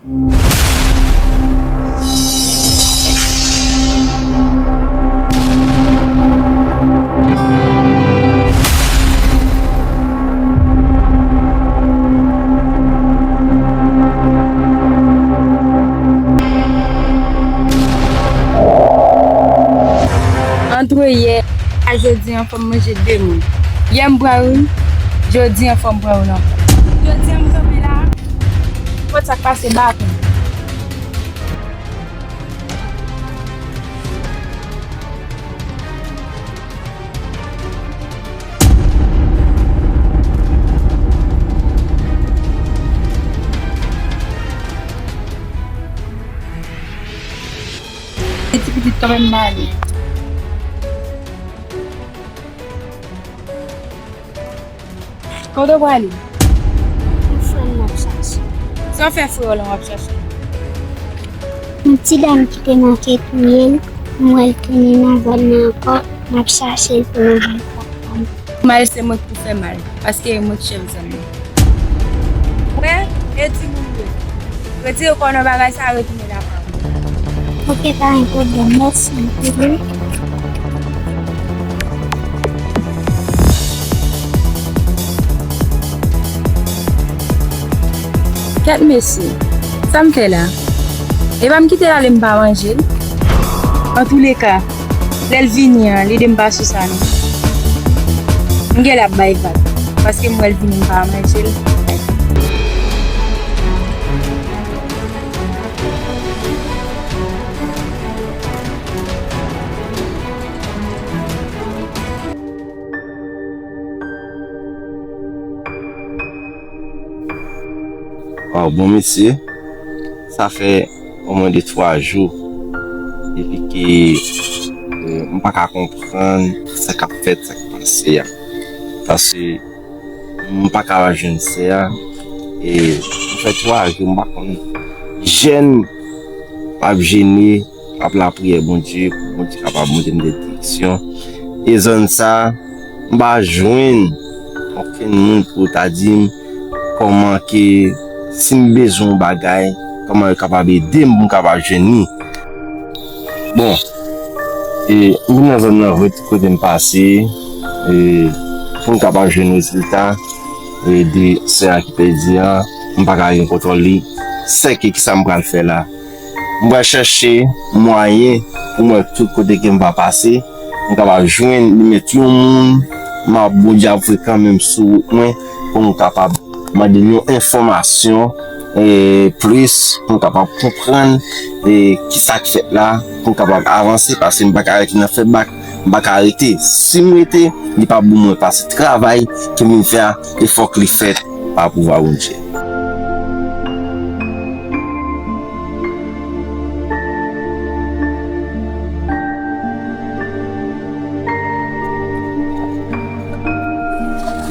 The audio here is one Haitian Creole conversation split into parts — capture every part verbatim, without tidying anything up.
Antre yè a jodi an, fò m manje de moun. Yè m pran youn, jodi an fò m pran youn ankò. Jodi an m kanpe la, kot sa k pase m pa konn. E ti pitit kanmenm m ale. Kote w prale? Yon frè m m ap chache. Sa w fè frè w la w ap chache? Yon ti dam ki te manke touye l, m wè l tounen nan zòn nan ankò, m ap chache l pou mwen ba l papa m. Mal se mwen k pou fè mal, paske e mwen k chèf zòn nan. Wè, e timoun yo. Retire kò w nan bagay sa, retounen lakay ou. Ok, pa gen pwoblèm, mèsi anpil wi. Kèt mesye, sa m fè la? Epa m kite l ale m pa manje l? Antouleka, lè l vini an, lide m pa sou sa non. M gen lè ap bay vag, paske m wè l vini m pa manje l. Waw, bon mesye, sa fè omwen de twa jou depi ke, eh, m pa ka konprann sa k ap fèt, sa k pase a. Paske m pa ka jwenn sè a. E m fè twa jou m pa konn jèn m ap jene, m ap lapriyè Bondye pou Bondye kapab montre m de direksyon. E zòn sa, m pa jwenn okenn moun pou ta di m kòman ke si m bezwen yon bagay, kòman yo kapab ede m pou m kapab jwenn li. Bon, e, m vin nan zòn nan vre tout kote m pase, e, pou m kapab jwenn rezilta, e, de sè a ki pèdi an, m pa ka gen kontwòl li. Sèke kisa m pral fè la? M pral chèche mwayen pou mwen tout kote ke m va pase, m kapab jwenn li met yon moun, m ap Bondye ap voye kanmenm sou wout mwen pou m kapab mande l yon enfòmasyon, e, plis, pou m kapab konprann, e, kisa k fèt la, pou m kapab avanse, paske m pa ka rete nan fè bak, m pa ka rete. Si m rete, li p ap bon mwen, paske travay ke m vin fè a, e fòk li fèt pa pouvwa Bondye.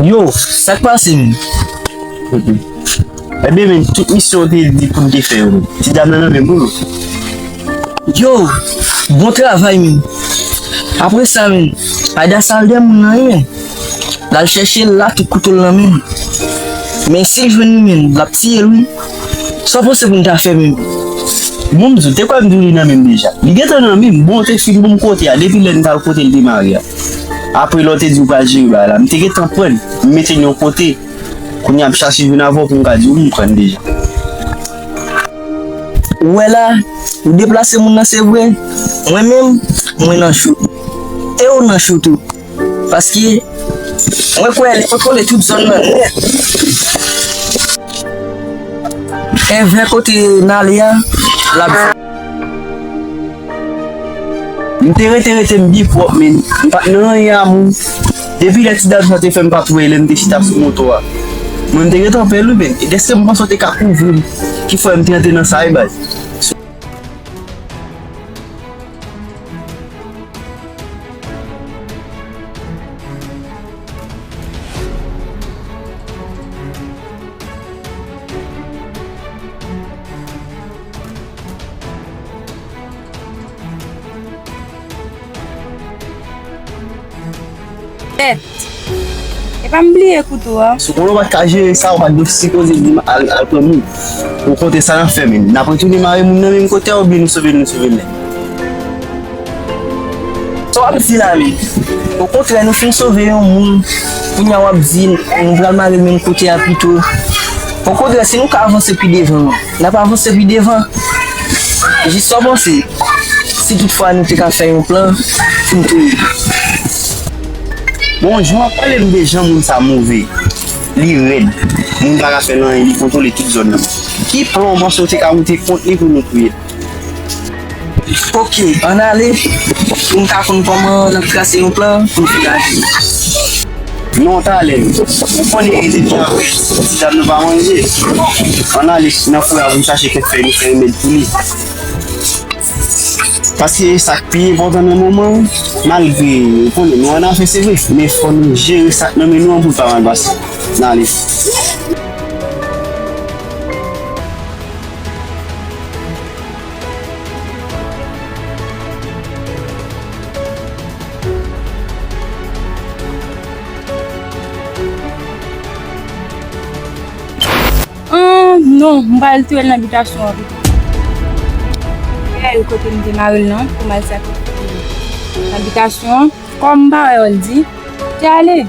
Yo, sa k pase menm? Ebyen, men, tout misyon w te di pou n te fè yo, men. Ti dam nan nan men m tou, non. Yo, bon travay, men. Apre sa, men, Aida sa al dèyè moun nan, wi, men. L al chèche l la, tout kouto l nan men l. Men si l jwenn li, men, l ap tiye l, wi. Sa w panse pou n ta fè, men? Bon, m di w, te kwè m di w li nan men m deja. Li gentan nan men m. Bon, w te fin ban m kote a, depi lè n t al kote l te mare a. Apre lè w te di w pral jere bagay la, m te gentan pran l, m mete l yon kote. Kounye a m chache jwenn avè w pou m ka di w m pran l deja. Ou wè la, ou deplase moun nan se vre, mwen menm, mwen nan cho. E ou nan cho tou. Paske mwen kwè li kontwole tout zòn nan nèt. Envè kote n ale a, l ap M te rete, rete m byen pwòp, men. M pa t nan anyen a moun. Depi lè ti dam sa te fè m pa t wè lè m te chita sou moto a. Mwen, m te gentan pè l, wi, men. E dèske m panse w te ka kouvri m, ki fè m te antre nan sa, wi, baz. Tèt. E Pa m bliye kouto a. Si konnen w pa t ka jere sa, ou pa t dwe sipoze di m al, al pran moun. Okontrè, sa n ap fè menm? N ap retounen mare moun nan menm kote a oubyen nou sove l, nou sove l nèt? Sa w ap di la menm? Okontrè, nou fin sove yon moun, kounye a w ap di nou pral mare l menm kote a pito. Okontrè, si nou ka avanse pi devan, n ap avanse pi devan. Jis sa w panse, si toutfwa nou te ka fè yon plan pou n touye l? Bon, jan w ap pale m de jan moun sa move, li rèd, moun pa ka fè l anyen, li kontwole tout zòn nan. Ki plan w panse w te ka moute kont li pou nou touye l? Oke, ann ale. Pou n ka konn kòman n ap trase yon plan pou n fin aji. Non, talè, ou konnen rete byen anpil, ti dam nan pa manje. Ann ale nan fouya pou n chache kèk fèy nou fè remèd pou li. Paske sa k pi enpòtan nan moman an, malgre ou konnen nou annafè se vre, men fò nou jere sa k nan men nou an pou l pa mal pase. Ann ale. Ah, non, m pral touye l nan bitasyon an pito. Touye l kote m te mare l lan, pou m al sakrifye l nan bitasyon an. Kòm m pa wè Oldy, te ale.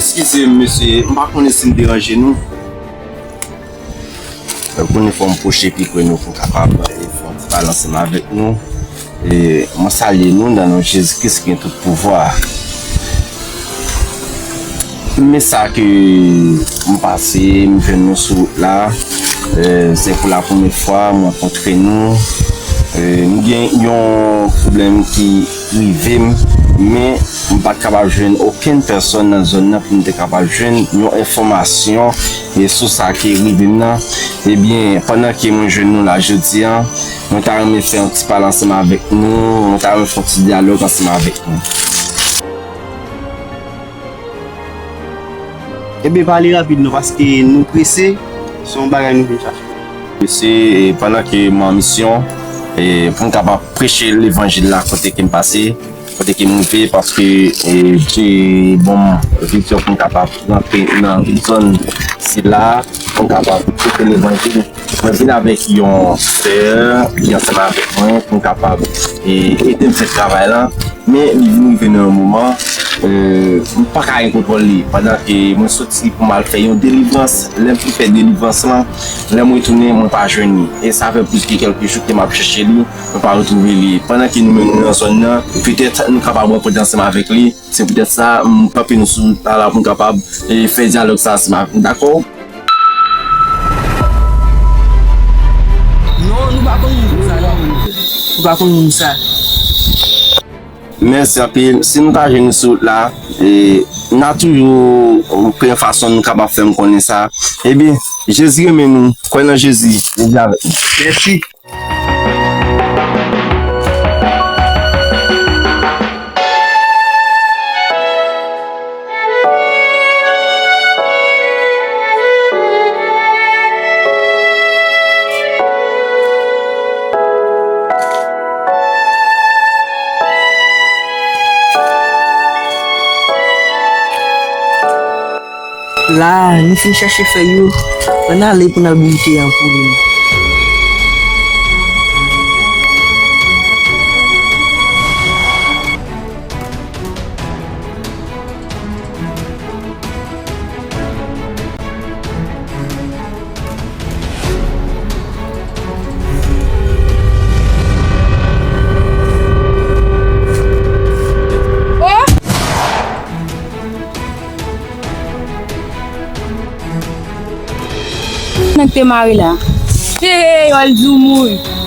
Eskize m, mesye, m pa konnen si m deranje nou. Ou konnen fò m pwoche pi pre nou pou m kapab, e, fè yon ti pale ansanm avèk nou. E, mwen salye nou nan non Jezi Kris ki gen tout pouvwa. Men sa ke m pase, m jwenn nou sou wout la. E, se pou la premyè fwa m rankontre nou. E, m gen yon pwoblèm ki rive m, men m pa t kapab jwenn okenn pèsòn nan zòn nan pou m te kapab jwenn yon enfòmasyon, e, sou sa ki rive m nan. Ebyen, pandan ke mwen jwenn nou la jodi a, mwen ta renmen fè yon ti pale ansanm avèk nou, mwen ta renmen fè yon ti dyalòg ansanm avèk nou. Ebyen, pale rapid non, paske nou prese, se yon bagay nou vin chache. Mesye, e, pandan ke mwen an misyon, e, pou m kapab preche levanjil la kote ke m pase, kote ke m rive, paske, e, Dye ban m vizyon pou m kapab rantre nan zòn sila, pou m kapab preche levanjil. Mwen vin avèk yon sè ki ansanm avèk mwen pou m kapab, e, ede m fè travay la. Men li vin rive nan yon moman, e, m pa ka gen kontwòl li. Pandan ke mwen soti pou m al fè yon delivrans, lè m fin fè delivrans lan, lè m retounen, mwen pa jwenn li. E sa fè plis ke kèlke jou ke m ap chèche li, mwen pa retwouve li. Pandan ke nou menm nou nan zòn nan, petèt nou kapab rankontre ansanm avèk li. Se poutèt sa, m kanpe nou sou ta la pou n kapab, e, fè dyalòg sa ansanm avèk nou, dakò? Non, nou pa konn moun sa, non. Nou pa konn moun sa. Mèsi anpil. Si nou ta jwenn nou sou wout la, e, n a toujou kreye fason nou kapab fè m konnen sa. Ebyen, Jezi renmen nou. Kwè nan Jezi. Jezi avèk nou. Mèsi. La, nou fin chache fèy yo, ann ale pou n al bouyi tè a pou li. Nèg te mare la. Hey, yo al di w mouri.